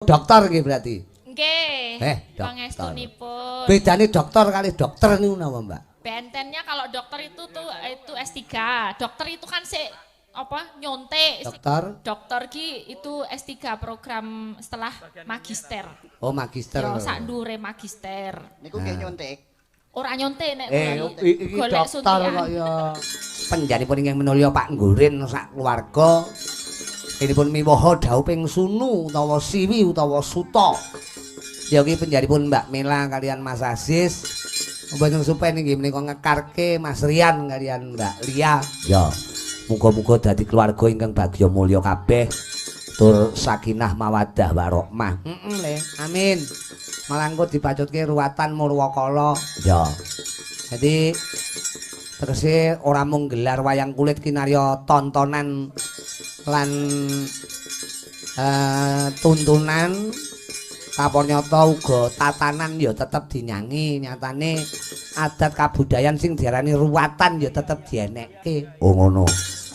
Dokter nggih berarti. Nggih. Pangestunipun. Bedane dokter kali dokter niku napa, Mbak? Bentennya kalau dokter itu tuh itu S3. Dokter itu kan sik apa nyontek. Dokter? Dokter ki itu S3 program setelah magister. Oh, magister. Ya sak ndure magister. Niku nggih nyontek. Ora nyontek nek iki dokter kok ya. Penjanipun ingkang minulya Pak Nggurin sak keluarga. Inipun miwaha dhauping sunu utawa siwi utawa suta. Ya iki penjanipun Mbak Mela kalian Mas Aziz. Mboten supen inggih menika ngekarke Mas Rian kalian Mbak Lia. Ya. Muga-muga dadi keluarga ingkang bagya mulya kabeh. Tur sakinah mawaddah warahmah. Heeh le. Amin. Malah engko dibacutke ruwatan Murwakala. Ya. Jadi tegese ora mung gelar wayang kulit kinarya tontonan lan tuntunan kapanyata uga tatanan ya tetep dinyangi, nyatane adat kabudayan sing diarani ruwatan ya tetep dienekke. Oh ngono.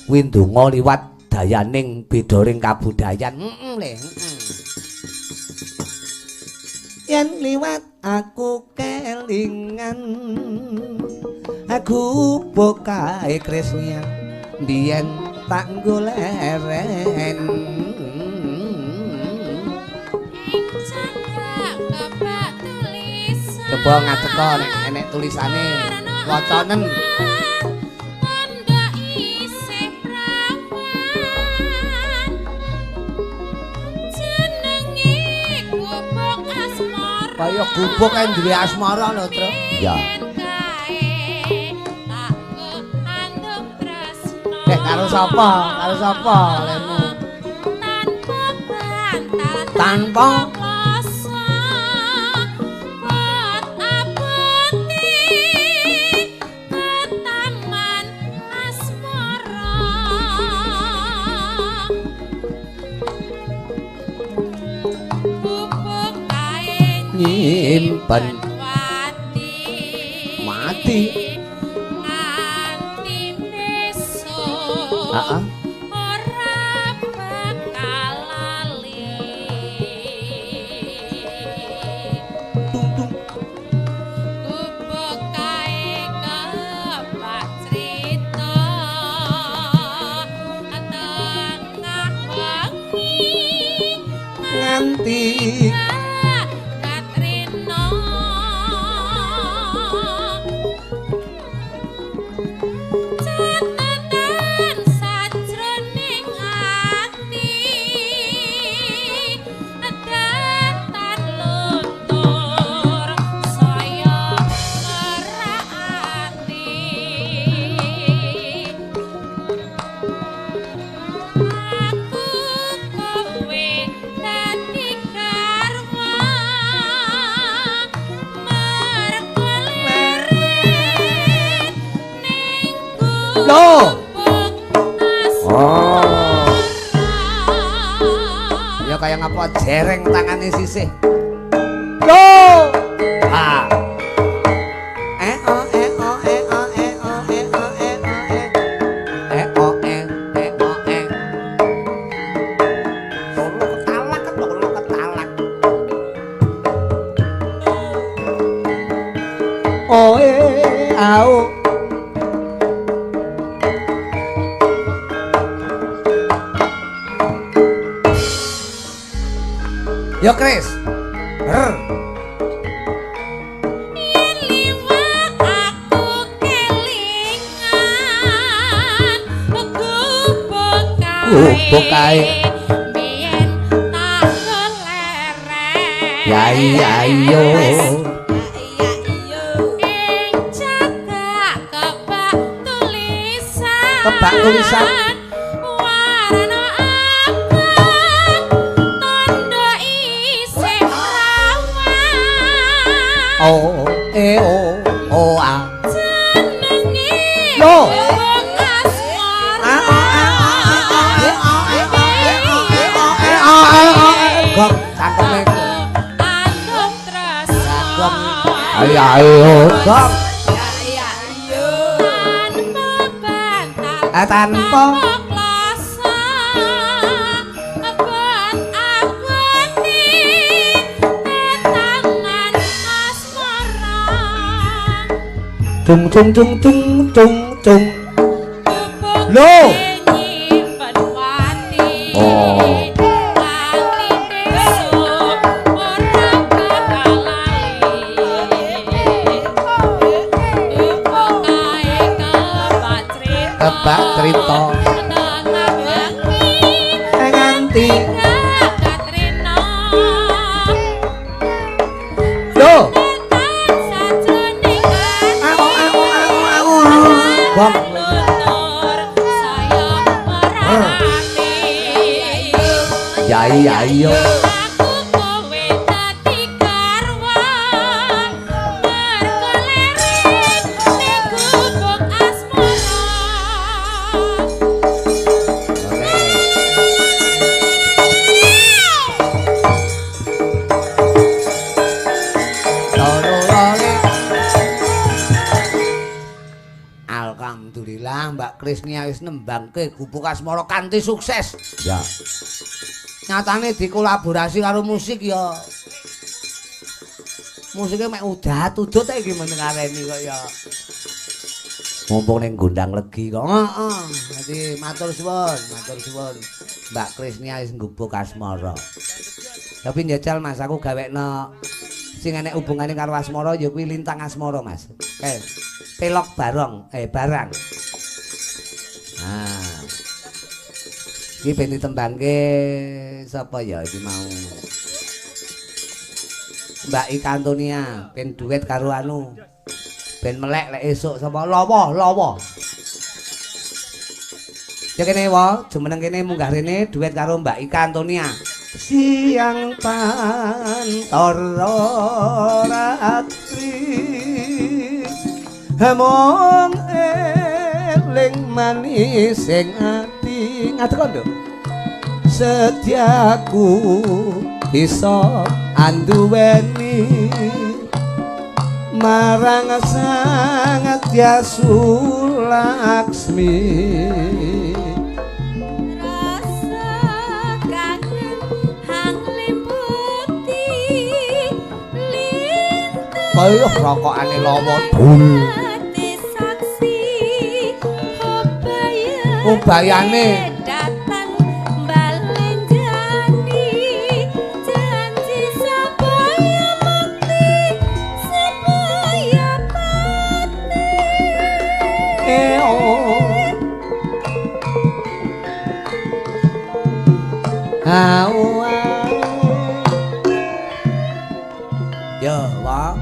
Kuwi ndonga liwat dayaning bedaring kabudayan. Heeh le, heeh. Yen liwat aku kelingan aku bokae Krisnya biyen tak goleren. Coba ngadeka nek enek tulisane wacanen. Kaya gubuk kan duwe asmara lho, Tru. Ya. Karo sapa? Karo sapa lemu? Tanpa nyimpen mati nganti besok. Heeh. Ora bakal lali. Tung tung. Gubuk kae kebak crita tengah wengi nganti kaya ngapa jereng tangane sisih. Lho. Ha. E o e o e o e o e o e o e. E o e e o e. Tolo ketalak, tolo ketalak. O e au. Yo Kris. Yen liwat aku kelingan gubuk kae biyen tak keleren. Ya iya yo. Ing cagak kebak tulisan. Kebak tulisan. O E O O A. Jenenge lho. Asmara. A O E O E O E O E O E O E O E O E. Gong cangkeme. Andum tresno. Gong. Ayo ayo gong. Tanpa bantal. Tanpa klasa. Abot aboti. Cung cung cung cung cung cung. Lho. Oh. Kebak cerita nganti lho. Bang. Ya iya iya. Aku kowe dadi garwan mergo lirik ning gubuk asmara. Alhamdulillah Mbak Krisnia wis nembangke Gubuk Asmara kanthi sukses. Ya. Nyatane dikolaborasi karo musik ya. Musike mek udat-udut iki menengareni kok ya. Mumpung ning Gondang Legi kok. Heeh. Dadi matur suwun, matur suwun. Mbak Krisnia wis nggubuk asmara. Tapi njajal Mas aku gawekno sing enek hubungane karo asmara ya kuwi Lintang Asmara Mas. Pelok barong, barang. Nah. Iki ben ditembangke sapa ya iki mau. Mbak Ika Antonia ben duet karo anu. Ben melek lek esuk sapa lawa, lawa. Ya kene wae, jumeneng kene munggah rene duet karo Mbak Ika Antonia. Siang pantara ratri mung eling manis sing ati ngadeg nduk setiaku bisa anduweni marang Sang Dyasu Laksmi. Rasa kangen hang limputi lintang kaya rokokane lawa dul ubayane datang balenjani janji supaya mukti supaya pati. Ya wong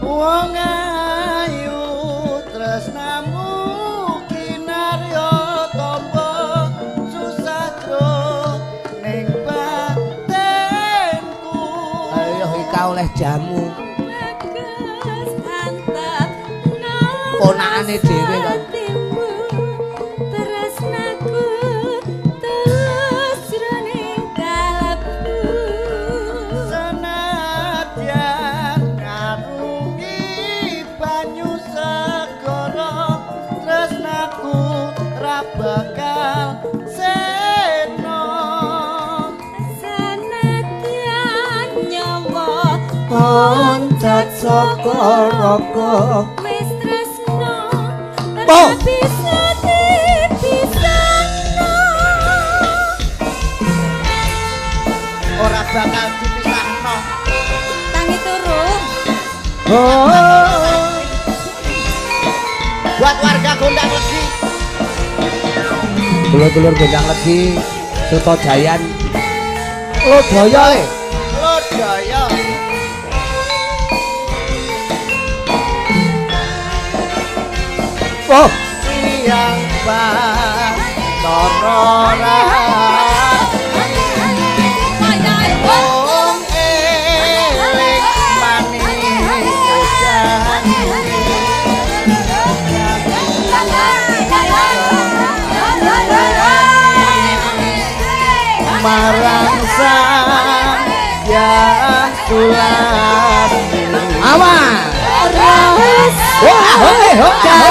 wong ayu tresnamu kinarya tombo susah ning batinku. Ayo ika oleh jamu ponakane dhewe kok. Tresnaku tulus jroning kalbu senadyan ngarungi banyu segara tresnaku ra bakal sena. Senadyan nyawa loncat saka raga wis tresna ora bisa dipisahno. Ora bakal dipisahno. Tangi turu. Oh. Buat warga Gondang Legi. Dulur-dulur Gondang Legi, Sutojayan, Lodaya e. Lodaya. Oh, siang pantara wong eling manis janji. Marang Sang Dyasu Laksmi. Awas. Oh, oh, oh, oh.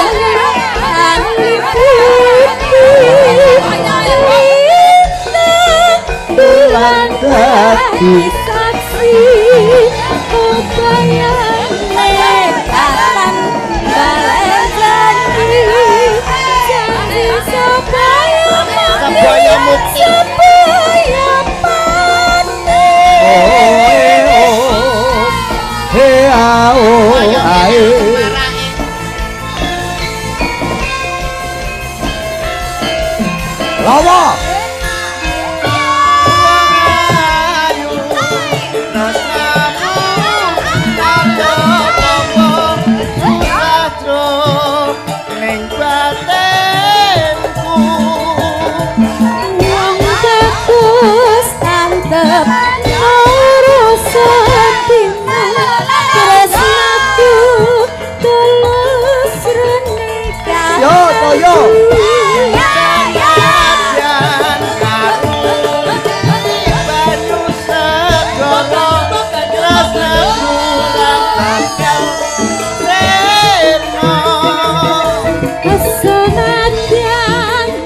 Dadi saksi ubayane datan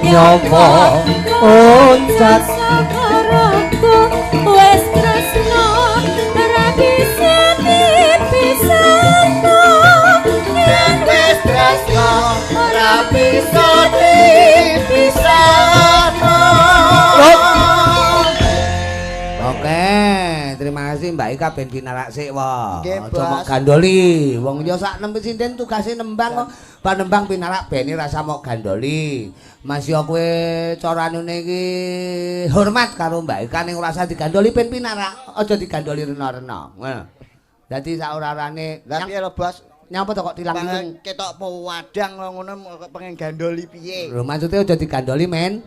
Nyopo oncat sakaraku wis tresno ora bisa dipisahno Yen wis tresno ora bisa dipisahno. Oke, terima kasih Mbak Ika ben dinarak sik wae. Nggih, Aja mok Bos. gandoli. Wong ya sak nembe sinden tugase nembang kok. Panembang pinarak bene rasa mok gandoli. Mas yo kowe cara anune iki hormat karo Mbak Ika ning ora usah digandoli ben pinarak, aja digandoli rena-rena. Ngono. Dadi sak ora-orane Lah piye lho, Bos? Nyapa to kok tilang Pengen ketok pewadang ngono kok pengen gandoli piye? Lho maksudnya aja digandoli men.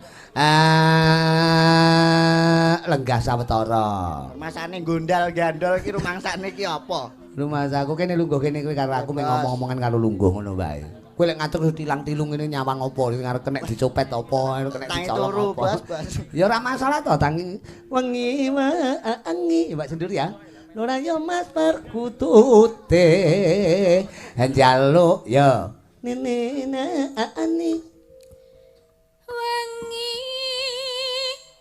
Lenggah sawetara. Masane gondal gandol iki rumangsane iki apa? Rumangsaku kene lungguh kene kowe karo aku meng Bebas. ngomong-ngomongan karo lungguh ngono wae. Kowe lek ngatur tilang-tilung ngene nyawang apa, sing arep kenek dicopet apa, kenek Tangi dicolong turu, apa. Bos, Bos. Ya ora masalah to tangi wengi wengi Mbak sendiri ya. Lora yo Mas perkutute njaluk ya nene ani Wengi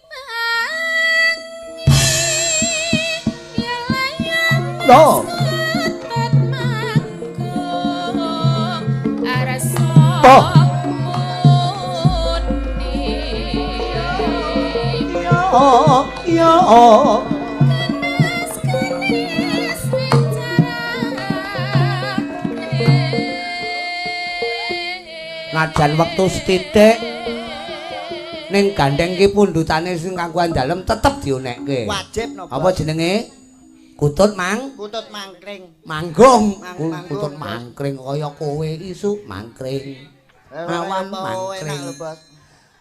wengi ya layang Lho. Kutut manggung arsa Toh. muni. Yo yo Kenes kenes wicarane. Najan wektu sethithik ning gandeng ki pundhutane sing kanggo dalem tetep dionekke. Wajib no, Bos. Apa jenenge? Kutut mang Kutut mangkring. manggung. Manggung, Kutut Bos. mangkring kaya kowe isuk mangkring. Awan Enak mangkring. lho, Bos.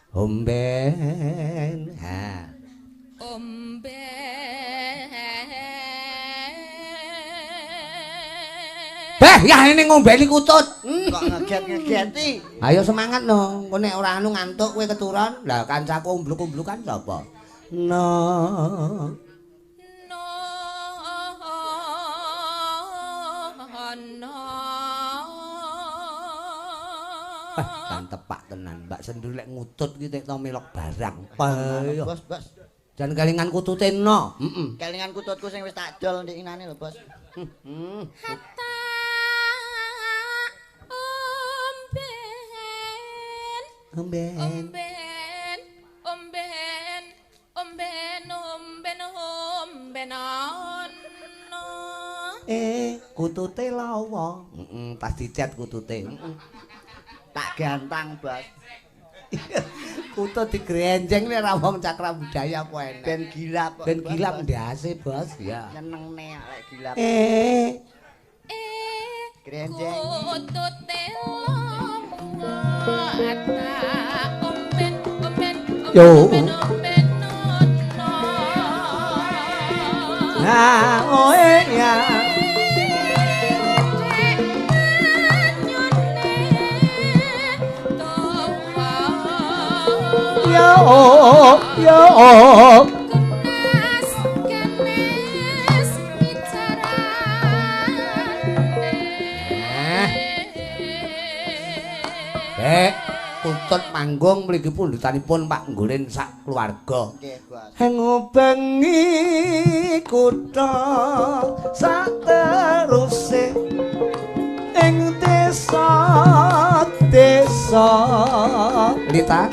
Omben. Ha. Omben. Beh, ya ini ngombeni kutut. Kok ngeget-ngegeti? Ayo semangat no. Engko nek ora anu ngantuk kowe keturon. Lah kancaku umbluk-umblukan sapa? No. No no. Wah, jan tepak tenan. Mbak Sendur lek ngutut ki tek to melok barang. Ayo. Bos, Bos. Jan kelingan kutute no. Heeh. Kelingan kututku sing wis tak dol ndek inane lho, Bos. Hatta omben. Omben. Omben, omben, omben, omben, omben ono. Kutute lawa. Heeh, pas dicet kutute. Heeh. Tak gantang, Bos. Kutut digrenjeng nek ora wong cakra budaya apa enek. Ben gilap kok, Ben Bos, gilap Bos. ndase, Bos. Ya. Nyenengne lek gilap. Grenjeng. Kutute lawa ata omben, omben, Yo. omben, omben ono. Nah, oe ya. Yo yo. Kenes kenes bicarane. Bek, kutut manggung mriki pundhutanipun Pak Nggurin sak keluarga. Nggih, Bos. Ngubengi kutha sateruse ing desa desa Lita.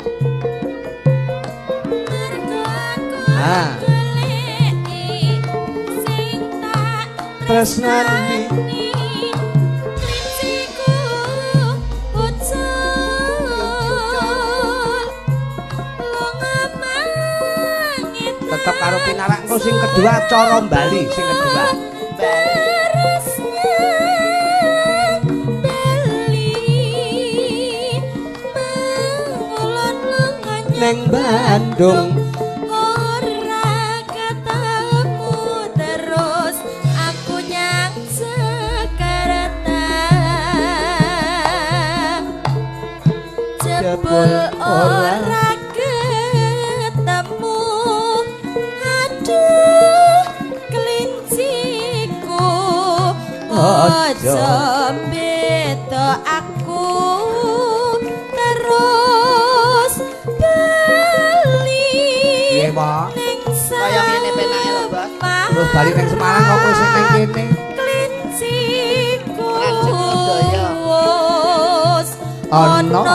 Mergo aku Ah. goleki sing tak Tresnani. Klinciku ucul lunga mangit Tetep karo pinarak engko sing kedua cara Bali sing kedua. terus bali mengulon lunganya Neng Bandung. Ora ketemu terus aku nyang Jakarta jebul ora ketemu aduh kelinciku aja beda aku terus bali ning Semarang kok kowe sing ning kene. Klinciku ana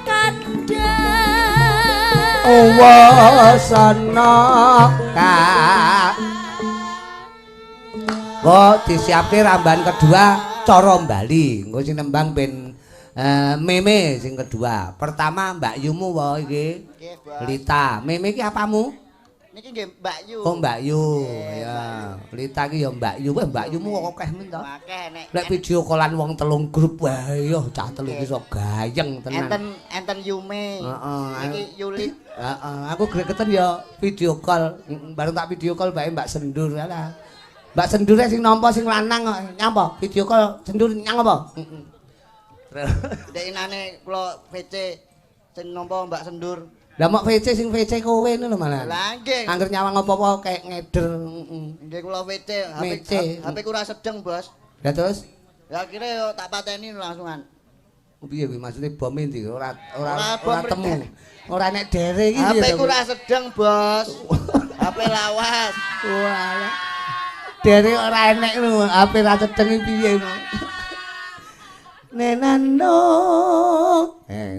kandhang wasana ka. Kok disiapke rambahan kedua cara Bali. Engko sing nembang ben Meme sing kedua. Pertama Mbak Yumu wae iki. Lita. Meme iki apamu? Niki nggih Mbak Yu. Oh Mbak Yu. Ya, Lita iki ya Mbak Yu. Wah Mbak Yumu kok akeh men to. Akeh nek. Lek video callan wong telung grup wae yo cah telu iki iso gayeng tenan. Enten enten Yume. Heeh. Iki Yulit. Heeh, aku gregeten ya video call. Bareng tak video call bae Mbak Sendur alah. Mbak Sendure sing nampa sing lanang kok nyapa? Video call Sendur nyang apa? Heeh. Ndek kula VC sing nampa Mbak Sendur. Lah mok VC sing VC kowe ngono lho malah. Lah nggih. Angger nyawang apa-apa kayak ngeder. Nggih kula VC, HP ku ora sedeng, Bos. Lah terus? Ya akhire yo tak pateni langsungan. Piye kuwi maksude bom endi? Ora ora ora temu. Ora nek dere iki. HP ku ora sedeng, Bos. HP lawas. Walah. Dere ora enek lho, HP ra sedeng iki piye ngono. Nenano.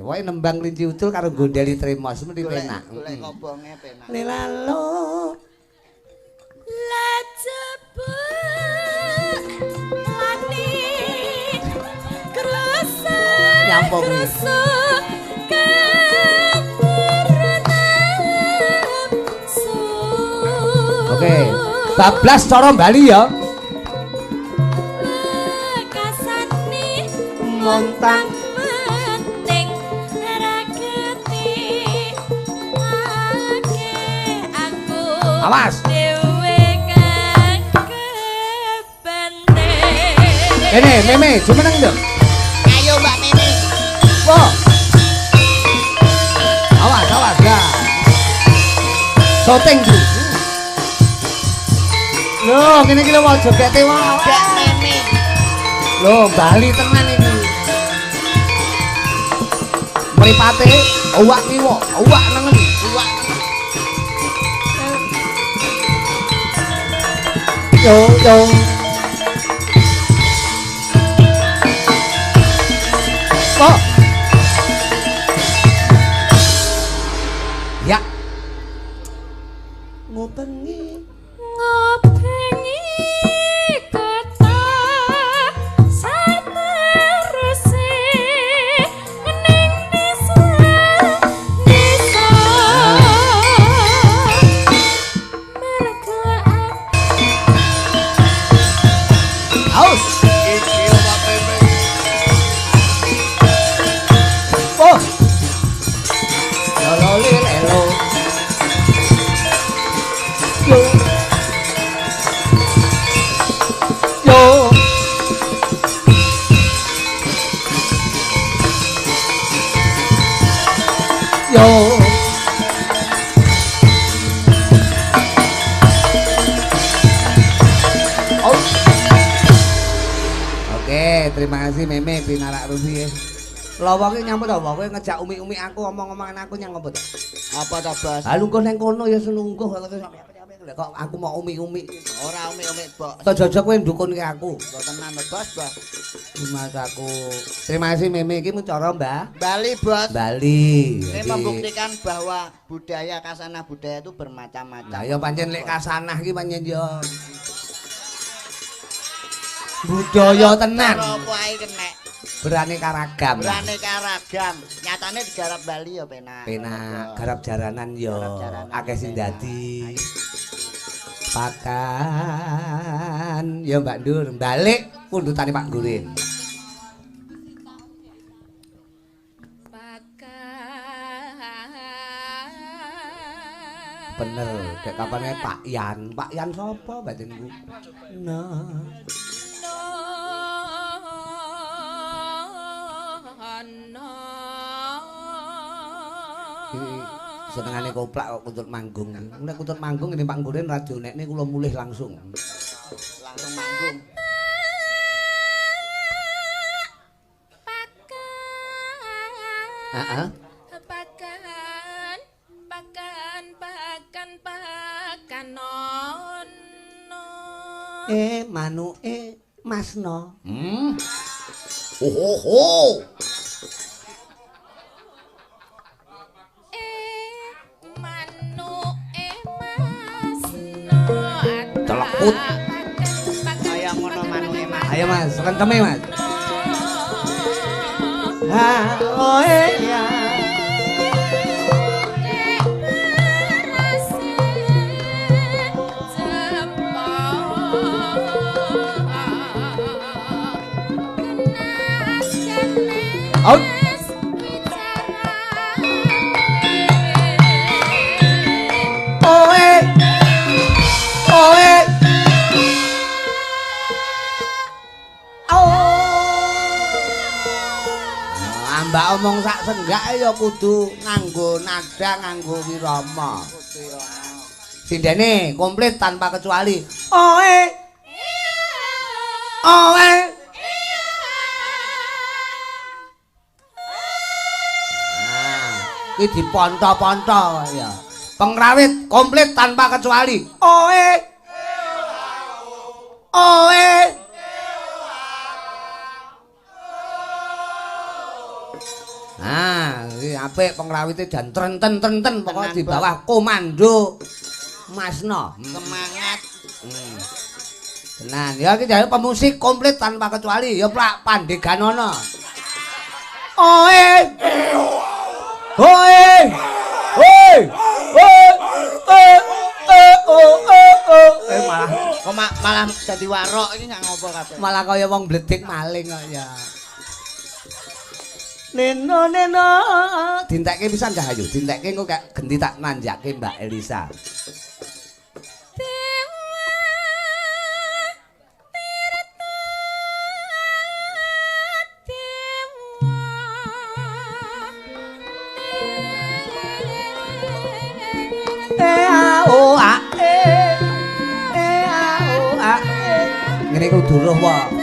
Wae nembang Kelinci Ucul karo gondeli tremos mesti penak. Golek kobonge penak. Lelalo. La jebuk lani krusuk krusuk keterenapsu. Oke, bablas cara Bali ya. Montang menting raketi ake aku. Awas dhewe kang kepenting. Kene Meme jumeneng yo. Ayo Mbak Meme. Wo. Awas awas ya. Syuting iki. Lho kene iki lho jogete wae. Mbak Meme. Lho Bali tenan iki. Mripate owak kiwa, owak nengen, owak nengen. Yo yo. Oh. Ya. Ngupengi ngupengi kota sateruse ning desa desa mergo aus iki Pak Pepe. Oh. Lolo lelo. Yo. Yo. Yo. Oh. Oke, terima kasih Meme pinarak Ruby. Lha wong iki nyampe to, kowe ngejak umi-umi aku omong-omongan aku nyang apa to? Apa to, Bos? Ha lungguh nang kono ya selungguh kok aku mau umi-umi. Ora umi-umi, Bos. To jojok kowe ndukunke aku. Mbok tenan to, Bos, Bos. Mas aku. Terima kasih Meme iki cara Mbah. Bali, Bos. Bali. Ini membuktikan bahwa budaya kasanah budaya itu bermacam-macam. Lah ya pancen lek kasanah iki pancen ya budaya tenan. Apa ae kenek. Beraneka ragam. Beraneka ragam. Nyatane digarap Bali ya penak. Penak, garap jaranan ya akeh sing dadi. Pakan ya Mbak Ndur, balik pundutane Pak Gurin. Pakan. Bener, dek kapane Pak Yan. Pak Yan sapa batinku? Nah. Senengane koplak kok kuntut manggung. Nek kuntut manggung ngene Pak Gurin ra dionekne kula mulih langsung. Langsung manggung. Pakan. Heeh. Pakan, pakan, pakan, pakan. Manuke Masno. Ho ho ho. Manuke Masno. Telekut. Kaya ngono manuke Mas. Ayo Mas, renteme Mas. Ha oe ya. Out. Oe. Oe. Mbak omong sak senggak ya kudu nganggo nada, nganggo wirama. Sindene komplit tanpa kecuali. Oe. Oe. Iki diponto-ponto ya. Pengrawit komplit tanpa kecuali. Oe. Oe. Nah, iki apik pengrawite jan trenten-trenten pokoke di bawah komando Masno. Semangat. Tenan, ya iki jare pemusik komplit tanpa kecuali ya Pak Pandeganono. Oe. Oe. Oi. Oi. Eh malah kok malah dadi warok iki gak ngopo kabeh. Malah kaya wong bledek maling kok ya. Neno neno dintekke pisan Cahayu, dintekke engko genti tak nanjake Mbak Elisa. E A O A E E A O A E. Ngene kudu roh wae.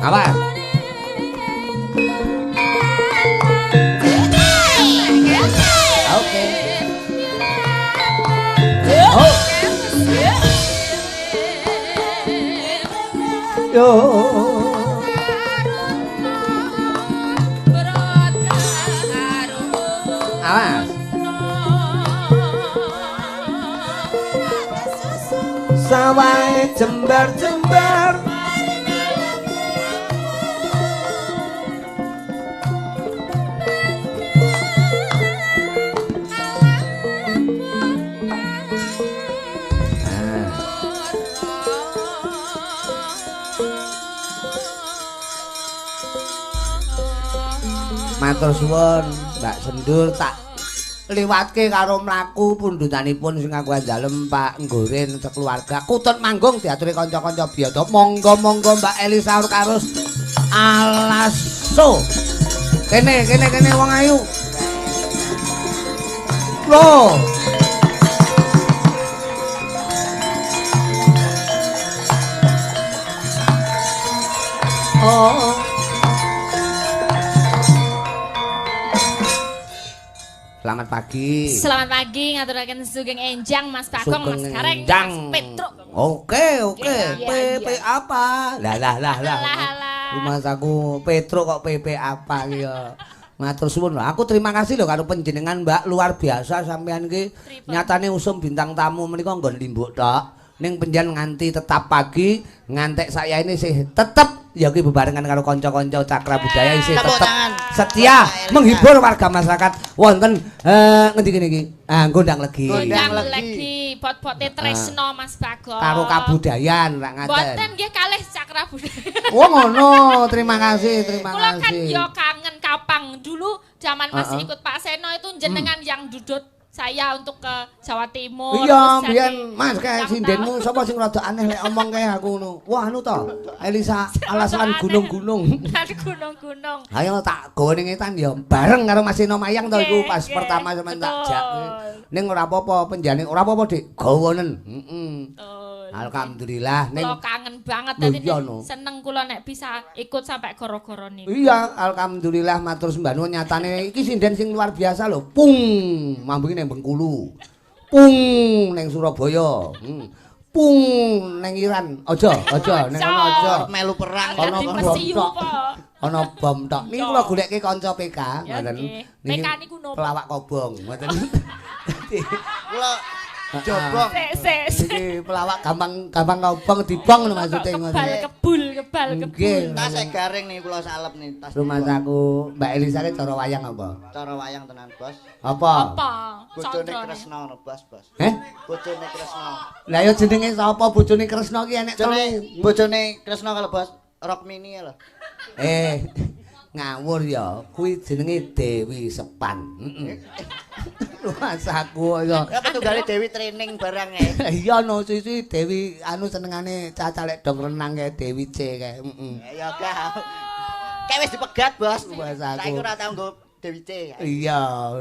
Apa? Oke. Oh. Yo. Awas. Sawah jembar-jembar. Matur suwun Mbak Sendur tak liwatke karo mlaku pundhutanipun sing aku dalem Pak Nggorin sekeluarga kutut manggung diaturi kanca-kanca biadab. Monggo-monggo Mbak Elisa Karus Alaso. Kene kene kene wong ayu. Lho. Oh. Selamat pagi. Selamat pagi, ngaturaken sugeng enjang Mas Bagong, Mas Gareng, Mas Petruk. Oke, oke. PP apa? Lah lah lah lah. Mas aku Petruk kok PP apa iki ya. Matur suwun lho. Aku terima kasih lho karo panjenengan Mbak, luar biasa sampean iki. Nyatane usum bintang tamu menika nggon limbuk tok. Ning penjen nganti tetap pagi, ngantek saya ini sih tetep ya ki bebarengan karo kanca-kanca Cakra Budaya isih tetep setia menghibur warga masyarakat wonten ngendi kene iki? Ah, Gondang Legi. Gondang Legi, bot-bote tresno Mas Bagong. Karo kabudayan rak ngaten. Boten nggih kalih Cakra Budaya. Oh ngono, terima kasih, terima kasih. Kula kan yo kangen kapang dulu zaman masih ikut Pak Seno itu jenengan yang dudut saya untuk ke Jawa Timur. Iya, biyen Mas kae sindenmu sapa sing rada aneh lek omong kae aku ngono. Wah, anu to. Elisa alasan gunung-gunung. Gunung-gunung. Ayo tak gawe ning etan ya bareng karo Mas Seno Mayang to iku pas pertama sampean tak jak. Ning ora apa-apa penjane ora apa-apa Dik, gawanen. Heeh. Alhamdulillah ning kula kangen banget dadi seneng kula nek bisa ikut sampai goro-goro niku. Iya, alhamdulillah matur sembah nuwun nyatane iki sinden sing luar biasa lho. Pung mambungi ning Bengkulu. Pung ning Surabaya. Pung ning Iran. Aja, aja ning kono aja. Melu perang ana bom tok. Ana bom tok. Niki kula goleke kanca PK ngoten. PK niku nopo? Pelawak kobong ngoten. Kula jobong. Iki pelawak gampang-gampang kobong dibong ngono maksude ngoten. Kebal kebul, kebal kebul. Tas garing nih kula salep nih tas. Rumahku Mbak Elisa ki cara wayang apa? Cara wayang tenan, Bos. Apa? Apa? Bojone Kresna ngono, Bos, Bos. Heh? Bojone Kresna. Lah ya jenenge sapa bojone Kresna ki enek telu. Bojone Kresna kalau Bos Rukmini lho. Ngawur ya, kuwi jenenge Dewi Sepan. Heeh. Masaku ya. Ya petunggale Dewi training barang e. Iya no sisi Dewi anu senengane cacah lek dong renang kae Dewi C kae. Heeh. Ya gak. Kae wis dipegat, Bos. Saiki ora tau nggo Dewi C. Iya,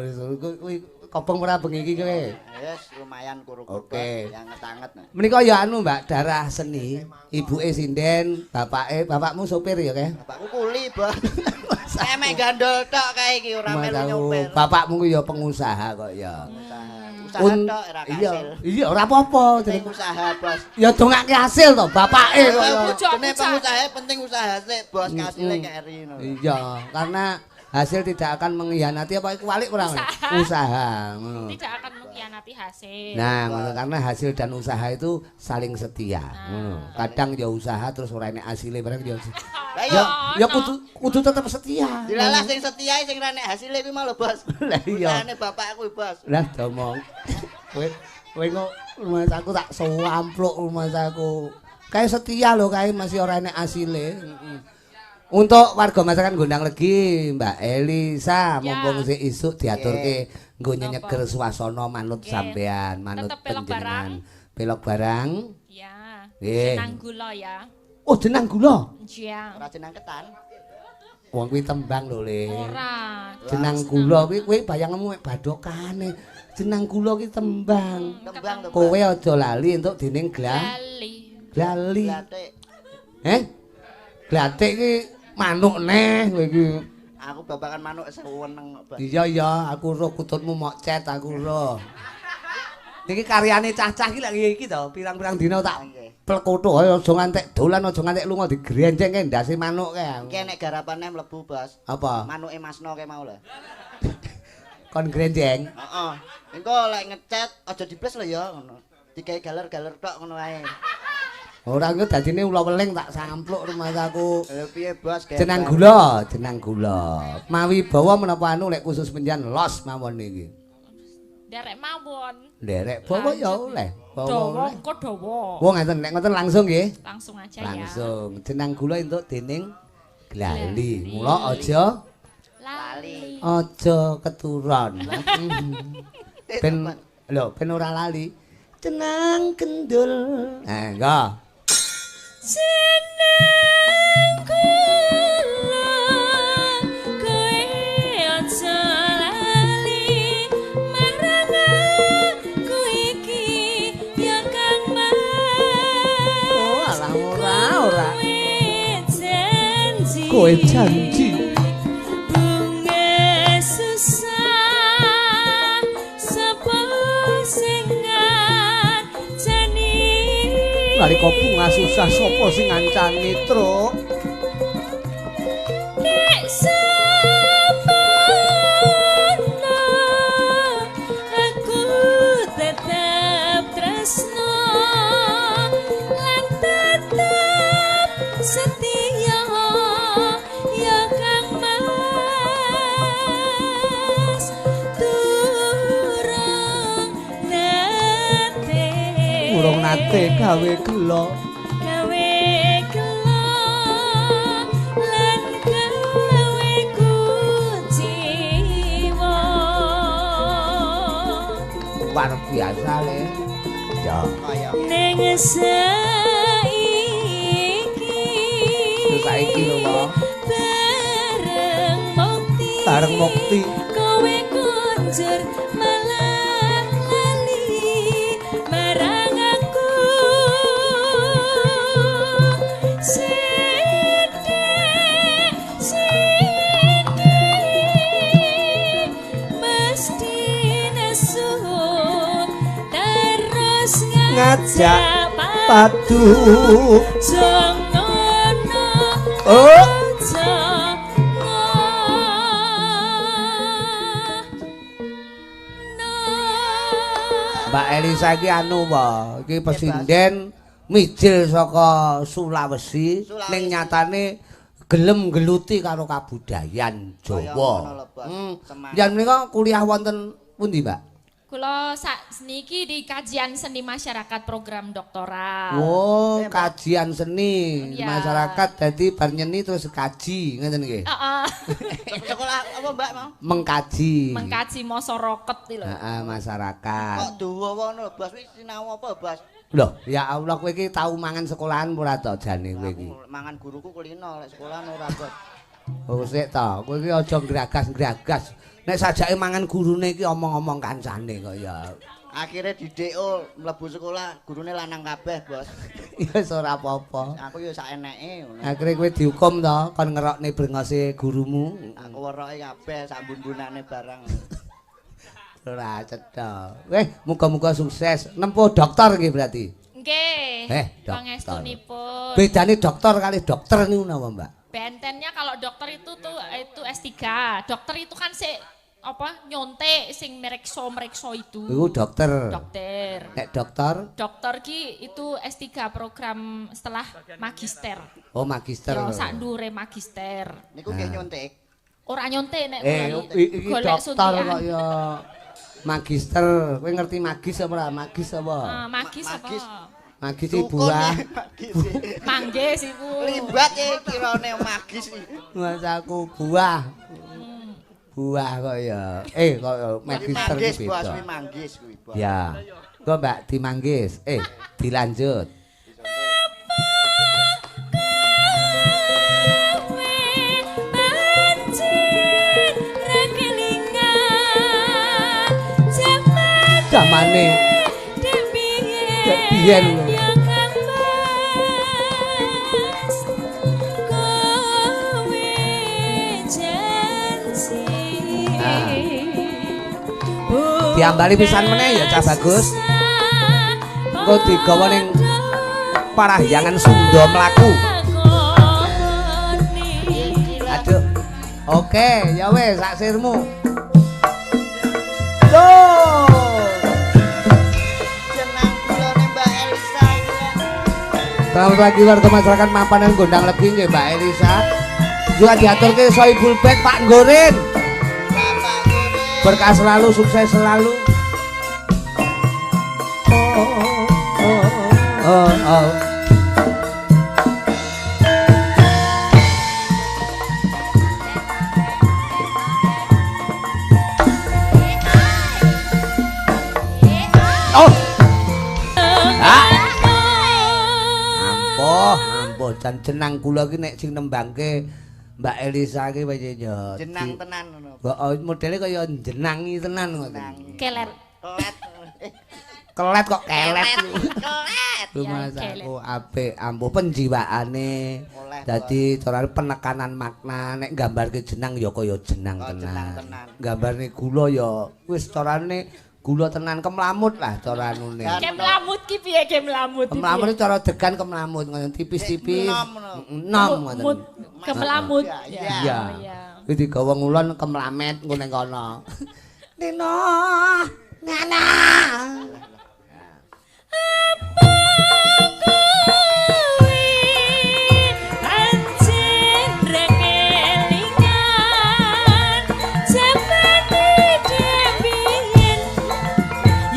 kuwi kobong ora bengi iki kowe. Wis lumayan kuru-kuru. Oke. Anget-anget. Menika ya anu Mbak, darah seni, ibuke sinden, bapake, bapakmu sopir ya kae? Bapakku kuli, Bos. Emek gandol tok kae iki ora melu nyopir. Bapakmu ku ya pengusaha kok ya. Usaha tok ora kasil. Iya, ora apa-apa jenenge usaha, Bos. Ya dongake hasil to bapake kok. Jenenge pengusaha penting usaha sik, Bos, kasile keri ngono. Iya, karena hasil tidak akan mengkhianati apa kualik ora usaha. Tidak akan mengkhianati hasil. Nah, ngono karena hasil dan usaha itu saling setia. Ngono. Kadang ya usaha terus ora enek hasile bareng ya. Ya kudu tetep setia. Dilalah sing setia sing ora enek hasile kuwi mau lho, Bos. Lah iya. Usahane bapakku, Bos. Lah domong. Kowe kowe kok rumahku tak sewampluk rumahku. Kae setia lho kae masih ora enek hasile. Heeh. Untuk warga masyarakat Gondang Legi, Mbak Elisa, mumpung sik isuk diaturke nggo nyeger suasana manut sampean, manut panjenengan. Pelok barang. Iya. Jenang gula ya. Oh, jenang gula? Iya. Ora jenang ketan. Wong kuwi tembang lho, Le. Ora. Jenang gula kuwi kowe bayangmu mek badhokane. Jenang gula kuwi tembang. Tembang to. Kowe aja lali entuk dening glali. Glali. Heh? Glatik iki manuk neh kowe iki. Aku babakan manuk seweneng kok, Bos. Iya iya, aku roh kututmu mok cet aku roh. Niki karyane cah-cah iki lek iki to, pirang-pirang dina tak plekotho aja ngantek dolan aja ngantek lunga digrenjeng kae ndase manuk kae. Iki nek garapane mlebu, Bos. Apa? Manuke Masno kae mau lho. Kon grenjeng? Heeh. Engko lek ngecet aja dibles lho ya ngono. Digawe galer-galer tok ngono ae. Ora engko dadine ula weling tak sampluk rumahku. Lha piye, Bos? Jenang gula, jenang gula. Mawi bawa menapa anu lek khusus menjan los mawon niki. Nderek mawon. Nderek bawa ya oleh. Dawa engko dawa. Wong ngeten nek ngoten langsung nggih. Langsung aja ya. Langsung. Jenang gula entuk dening glali. Mula aja lali. Aja keturon. Ben lho ben ora lali. Jenang kendul. Nah, engko. Jeneng kula kowe aja lali marang aku iki ya Kang Mas. Oh alah ora ora. Kowe Kowe janji. Bunga susah sapa sing ngancani. Nalika bunga susah sapa sing ngancani, Truk? Nek samono aku tetep tresno lan tetep setia ya Kang Mas. Durung nate. Urung nate gawe gela. Gawe gela lan gawe kuciwa. Luar biasa le. Ya. Ning saiki. Saiki lho, Pak. Bareng mukti. Bareng mukti. Kowe kunjur malah lali marang aku. Ajak padu. Jangono. Oh. Mbak Elisa iki anu wae, iki pesinden mijil saka Sulawesi, ning nyatane gelem geluti karo kabudayan Jawa. Yen menika kuliah wonten pundi, Mbak? Kula sakniki di kajian seni masyarakat program doktoral. Oh, kajian seni masyarakat, dadi bar nyeni terus kaji, ngoten nggih. Heeh. Sekolah apa, Mbak, mau? Mengkaji. Mengkaji masyarakat iki lho. Heeh, masyarakat. Kok dawa ngono lho, Bas, wis sinau apa, Bas? Loh, ya Allah, kowe iki tau mangan sekolahan ora to jane kowe iki? Mangan guruku kulino lek sekolahan ora, Bos. Oh, sik to, kowe iki aja ngragas-ngragas. Nek sajake mangan gurune iki omong-omong kancane kok ya. Akhire di DO mlebu sekolah gurune lanang kabeh, Bos. Ya wis ora apa-apa. Aku ya sak eneke ngono. Akhire kowe dihukum to kon ngerokne brengose gurumu. Aku weroke kabeh sak mbun-mbunane barang. Ora cetha. Weh, muga-muga sukses. Nempuh dokter nggih berarti. Nggih. Pangestunipun. Bedane dokter kali dokter niku napa, Mbak? Bentennya kalau dokter itu tuh itu S3. Dokter itu kan sik apa nyontek sing merekso-merekso itu. Iku dokter. Dokter. Nek dokter? Dokter ki itu S3 program setelah magister. Oh, magister. Ya sak ndure magister. Niku nggih nyontek. Ora nyontek nek iki dokter kok ya magister. Kowe ngerti magis apa ora? Magis apa? Magis apa? Magis iki buah. Manggis iku. Limbat e kirane magis iki. Masaku buah. Buah kok ya. Kok magister iki beda. Manggis, manggis kuwi. Ya. Kok Mbak dimanggis. Dilanjut. Zamane dek biyen lho. Diambali pisan meneh ya Cah Bagus. Engko digawa ning Parahyangan Sunda mlaku. Aduh. Oke, ya wis sak sirmu. Loh. Jenang kulone Mbak Elisa iki. Selamat pagi warga masyarakat Mampanan Gondang Legi nggih Mbak Elisa. Juga diaturke Sohibul Bait Pak Gorin. Berkah selalu, sukses selalu. Oh, oh, oh, oh. Oh. Ah. Ampuh, ampuh jan jenang kula iki nek sing nembangke Mbak Elisa iki piye ya? Jenang tenan ngono. Heeh, modele kaya jenangi tenan ngoten. Kelet. Kelet. Kelet kok kelet. Kelet. Rumasaku apik, ampuh penjiwaane. Dadi carane penekanan makna nek nggambarke jenang ya kaya jenang tenan. Nggambarne gula ya wis carane gula tenan kemlamut lah cara anune. Kemlamut ki piye kemlamut? Kemlamut cara degan kemlamut ngono tipis-tipis. Enom ngoten. Kemlamut. Iya. Kuwi digawa ngulon kemlamet engko ning kono. Nino, Nana. Apa kowe pancen ra kelingan jamane dhewe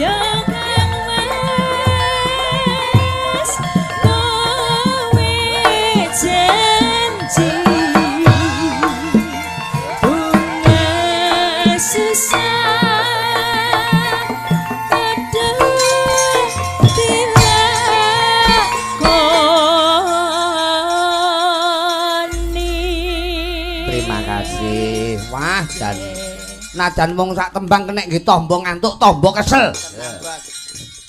ya Kang Mas kowe janji bunga susah Wah, jan najan wong sak tembang kenek nggih tombo ngantuk, tombo kesel.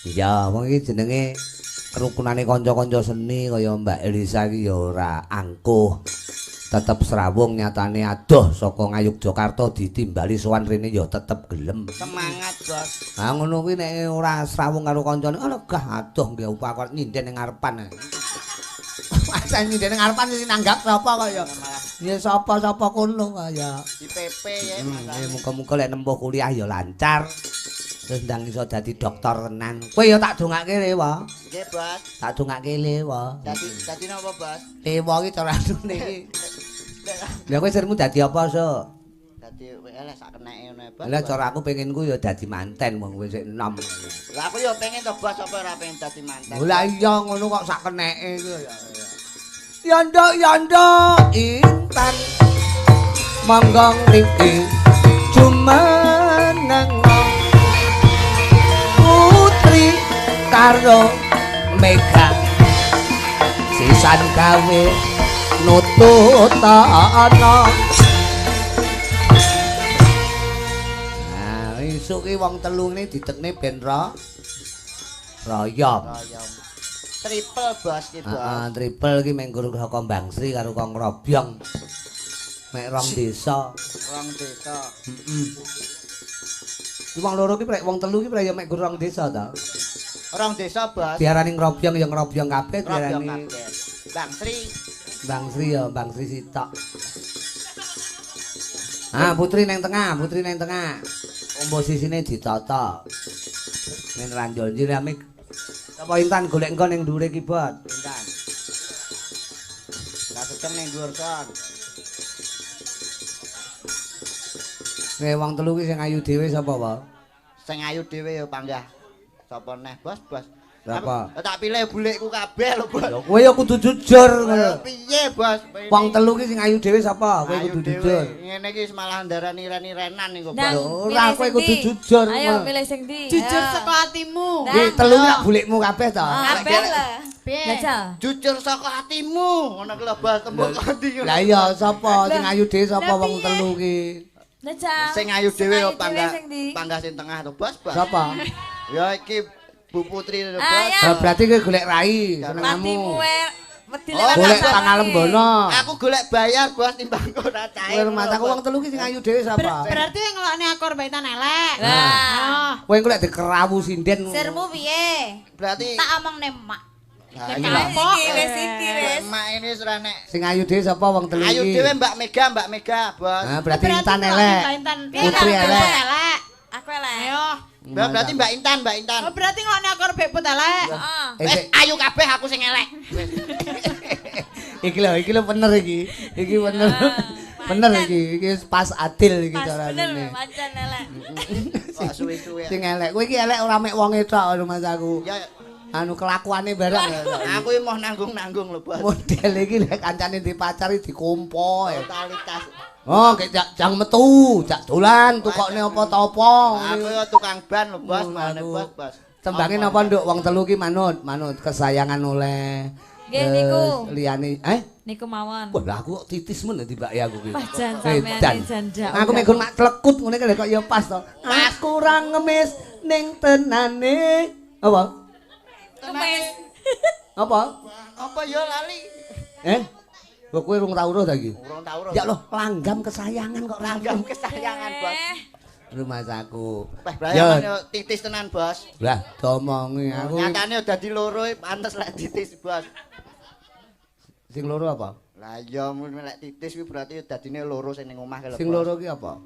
Iya, wong iki jenenge kerukunane kanca-kanca seni kaya Mbak Elisa iki ya ora angkuh. Tetep srawung nyatane adoh saka Ngayogyakarta ditimbali sowan rene ya tetep gelem. Semangat, Bos. Ha ngono kuwi nek ora srawung karo kancane, alah gah adoh nggih upah kok nyinden ning ngarepan. Masa nyinden ning ngarepan sing nanggap sapa kok ya? Ya sapa-sapa kono kaya. Di PP ya. Muga-muga lek nempuh kuliah ya lancar. Terus ndang iso dadi dokter tenan. Kowe ya tak dongake Lewa. Nggih, Bos. Tak dongake Lewa. Dadi napa, Bos? Lewa iki cara anune iki. Lah kowe sirmu dadi apa, Sok? Dadi eleh sak keneke ngono, Bos. Lah cara aku penginku ya dadi manten wong kowe sik enom. Lah aku ya pengen to, Bos, apa ora pengen dadi manten. Lah iya ngono kok sak keneke iku ya. Ya nduk, ya nduk, Intan. Monggo ngriki jumeneng putri karo Mega sisan gawe nututana. Nah, isuk ki wong telu ngene ditekne ben royom. Triple, Bos ki, Bos. Heeh, triple ki menggur saka Bangsri karo Kong Robyong. Mek rong desa. Rong desa. Heeh. Wong loro ki prek wong telu ki prek ya mek gur rong desa ta. Rong desa, Bos. Diarani ngrobyong ya ngrobyong kabeh, diarani Bangsri. Bangsri ya Bangsri sitok. Ah, putri neng tengah, putri neng tengah. Komposisine ditata. Men ranjol njirame. Sapa Intan golek engko ning dhuwure keyboard? Intan. Lah sedeng ning dhuwur kon. Nek wong telu ki sing ayu dhewe sapa, Pak? Sing ayu dhewe ya panggah. Sapa neh, Bos, Bos? Sapa? Tak pilih bulikku kabeh lho, Bos. Ya kowe ya kudu jujur ngono. Piye, Bos? Wong telu ki sing ayu dhewe sapa? Kowe kudu jujur. Ngene iki malah ndarani iren-irenan iku, Bos. Ora, kowe kudu jujur. Ayo pilih sing ndi? Jujur saka atimu. Iki telu ki bulikmu kabeh to? Kabeh lah. Jajal. Jujur saka atimu. Ngono ki lho, Bos, tembung kondi. Lah iya sapa sing ayu dhewe sapa wong telu ki? Jajal. Sing ayu dhewe ya panggah. Panggah sing tengah to, Bos, Bos. Sapa? Ya iki Bu Putri lho, Bos. Berarti kowe golek rai senengamu. Golek pangalembono. Aku golek bayar, Bos, timbang ora cair. Kowe rumataku wong telu ki sing ayu dhewe sapa? Berarti ngelokne akor Mbak Intan elek. Lah. Kowe engko lek dikerawu sinden. Sirmu piye? Berarti tak omongne mak. Iki wis iki wis. Mak ini wis ora nek. Sing ayu dhewe sapa wong telu iki? Ayu dhewe Mbak Mega, Mbak Mega, Bos. Nah, berarti Intan elek. Putri elek. Aku elek. Ayo. Berarti Mbak Intan, Mbak Intan. Oh, berarti ngelokne akor Bek Put elek. Heeh. Wis ayu kabeh aku sing elek. Iki lho bener iki. Iki bener. Bener iki. Iki pas adil iki carane. Bener, pancen elek. Kok suwe-suwe. Sing elek. Kowe iki elek ora mek wonge tok rumangsaku. Ya anu kelakuane barang. Aku iki moh nanggung-nanggung lho, Bos. Model iki lek kancane dipacari dikompo. Totalitas. Oh, gek jang metu, jak dolan, tukokne apa ta apa. Aku ya tukang ban lho, Bos, mane Bos, Bos. Tembange napa, Nduk? Wong telu ki manut, manut kesayangan oleh. Nggih niku. Liyane, Niku mawon. Wah, lah aku kok titis men tibake aku ki. Wah, jan sampean jan. Aku mek mak tlekut ngene kok ya pas to. Aku ora ngemis ning tenane. Apa? Ngemis. Apa? Apa ya lali? Kok kowe rung tau roh ta iki? Urung tau roh. Ya loh, langgam kesayangan kok langgam kesayangan, Bos. Rumahsaku. Wah, yo titis tenan, Bos. Lah, domongi aku. Nyatane dadi loro pantes lek titis, Bos. Sing loro apa? Lah iya lek titis kuwi berarti dadine loro sing ning omah ki lho. Sing loro ki apa?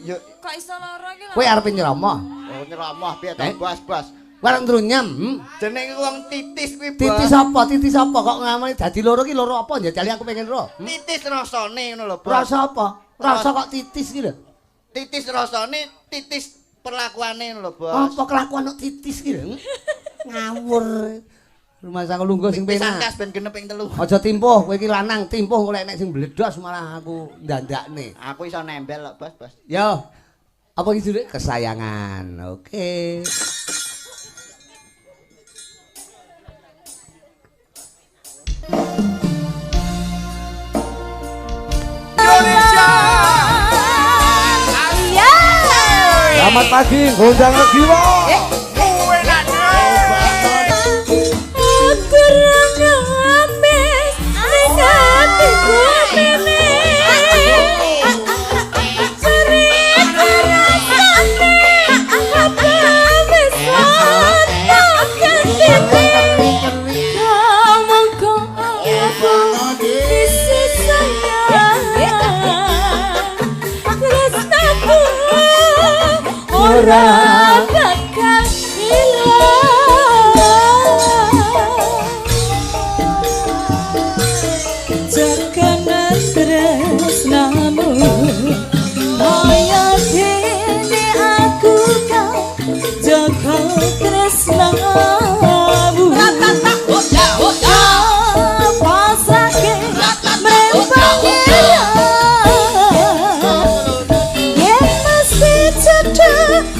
Yo kok iso loro iki lho. Kowe arep nyeromah? Oh, nyeromah piye to, Bos, Bos? Warang trunyem. Jenenge wong titis kuwi, Bos. Titis apa? Titis apa kok ngamane dadi loro ki loro apa njajali aku pengen ro. Titis rasane ngono lho, Bos. Rasa apa? Rasa kok titis ki lho. Titis rasane, titis perlakuane lho, Bos. Apa kelakuan kok titis ki lho? Ngawur. Rumangsaku lungguh sing penak. Sangkas ben genep ping 3. Aja timpuh, kowe iki lanang, timpuh kok lek nek sing bledos malah aku ndandakne. Aku iso nembel kok, Bos, Bos. Yo. Apa iki judule? Kesayangan. Oke. Indonesia. Selamat pagi, gondang Regiwo. Aku ora ngemis ning atiku. Ora bakal ilang. Jagane tresnamu kaya dene aku kang jaga tresnamu. Pasrahke mring Pangeran yen mesti cedhak.